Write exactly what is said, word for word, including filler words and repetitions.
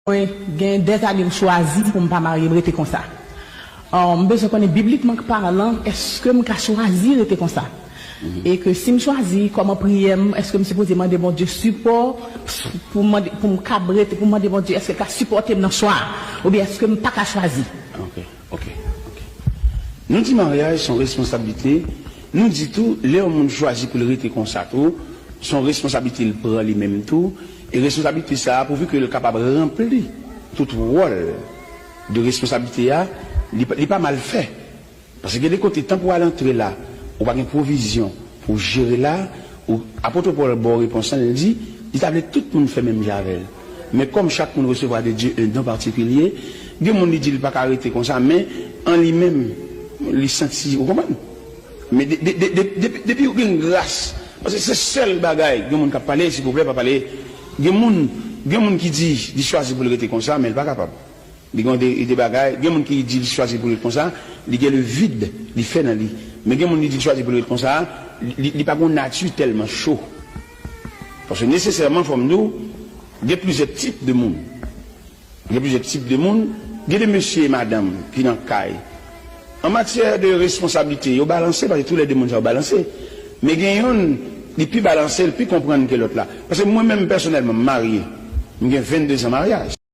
Mwen gen dèzane m chwazi pou m pa marye, m rete konsa. An, m bezwen konnen, biblikman palan, èske m ka chwazi rete konsa? E ke si m chwazi, kòman priyè m, èske m sipoze mande Bondye sipò pou m mande, pou m kab rete, pou m mande Bondye, èske l ka sipòte m nan chwa a? Oubyen èske m pa ka chwazi? Ok, ok, ok. Nou di maryaj se yon responsablite. Nou di tou, lè yon moun chwazi pou l rete konsa tou, se yon responsablite l pran li menm tou. E responsablite sa a, pouvi ke l kapab ranpli tout wòl de responsablite a, li, li pa mal fè. Paske gen de kote, tan pou w al antre la, ou pa gen pwovizyon pou w jere la, ou, apot Pòl ba w repons lan, li di, li ta vle tout moun fè menm jan avè l. Men kòm chak moun resevwa de Dye un don patikilye, gen moun li di li pa ka rete konsa, men an li menm, li santi, ou konprann? Men de- de- de- de- depi depi ou gen gras, paske se sèl bagay, gen moun k ap pale, silvouplè, pa pale. Gen moun, gen moun ki di li chwazi pou l rete konsa, men l pa kapab. Li gen de, de bagay, gen moun ki di li chwazi pou l ret konsa, li gen le vid, li fè nan li. Men gen moun li di l chwazi pou l ret konsa, li, li pa gen yon nati tèlman cho. Paske nesesèman, fò m di w, gen plizyè tip de moun. Gen plizyè tip de moun. Gen de mesye e madanm ki nan kay. An matyè de responsablite, yo balanse, paske toulède moun sa yo balanse. Men gen yonn, li pi balanse, li pi konprann ke lòt la. Paske mwen menm pèsonèlman, m marye. M gen venndezan maryaj.